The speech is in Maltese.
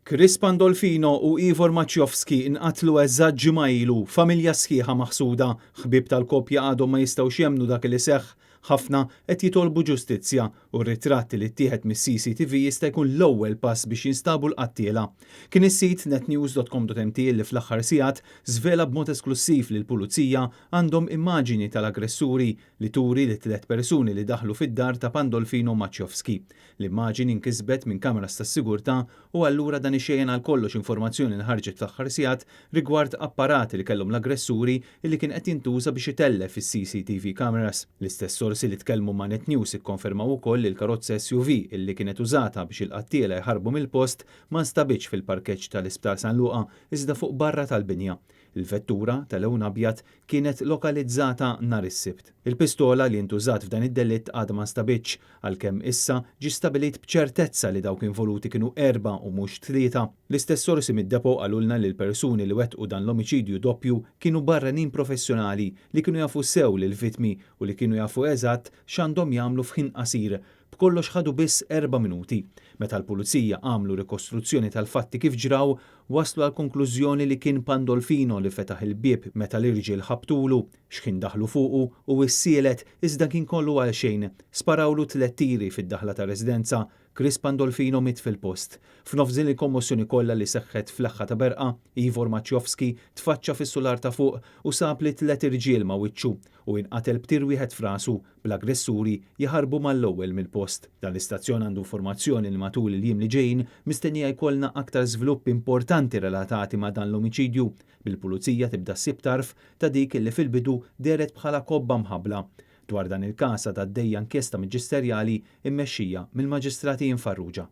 Chris Pandolfino u Ivor Maciejowski inqatlu eżatt ġimgħa ilu, familja sħiħa maħsuda, ħbieb tal-koppja għadhom ma jistgħux jemmnu dak li seħħ. Ħafna qed jitolbu ġustizzja u r-ritratt li ttieħed mis-CCTV jista' jkun l-ewwel pass biex jinstabu l-qattiela. Kien is-sit netnews.com.mt li fl-aħħar sigħat żvela b'mod esklussiv li l-pulizija għandhom immaġini tal-aggressuri li turi li tliet persuni li daħlu fid-dar ta' Pandolfino Maciejowski. L-immaġini nkisbet minn kameras tas-sigurtà u allura dan ixejjen għal kollox informazzjoni li ħarġet fl-aħħar sigħat rigward apparati li kellhom l-aggressuri illi kien qed jintuża biex itellef is-CCTV cameras. L-istess sorsi li tkellmu ma' Net News ikkonfermaw ukoll li l-karozza SUV illi kienet użata biex il-qattiela jħarbu mill-post ma nstabitx fil-parkeġġ tal-Isptar San Luqa iżda fuq barra tal-binja. Il-vettura, ta' lewn abjad, kienet lokalizzata nhar is-Sibt. Il-pistola li intużat f'dan id-delitt għadha ma nstabitx, għalkemm issa ġie stabilit b'ċertezza li dawk involuti kienu erba' u mhux tlieta. L-istess sorsi mid-depot qalulna li l-persuni li wettqu dan l-omiċidju doppju kienu barranin professjonali li kienu jafu sew lill-vittmi u li kienu jafu eżatt x'għandhom jagħmlu f'ħin qasir. B'kollox ħadu biss 4 minuti. Meta l-pulizija għamlu rikostruzzjoni tal-fatti kif ġraw, waslu għal konklużjoni li kien Pandolfino li fetaħ il-bieb meta l-irġiel ħabtulu, x'ħin daħlu fuqu u issielet iżda kien kollu għal xejn. Sparawlu tliet tiri fid-daħla ta' residenza. Chris Pandolfino miet fil-post. F'nofs din il-kommossjoni kollha li seħħet fl-aħħa ta' berqa, Ivor Maciejowski tfaċċa fis-sular ta' fuq u sab li tliet irġiel ma' wiċċu u inqatel b'tir wieħed f'rasu bl-aggressuri jaħarbu mal-ewwel mill-post. Dan l-istazzjon għandu informazzjoni li matul il-jiem li ġejjin mistennija jkollna aktar żviluppi importanti relatati ma' dan l-omiċidju bil-pulizija tibda ssib tarf ta' dik li fil-bidu dehret bħala kobba mħabbla. Dwar dan il-każ għadha għaddejja inkjesta maġisterjali immexxija mill-Maġistrat Ian Farrugia.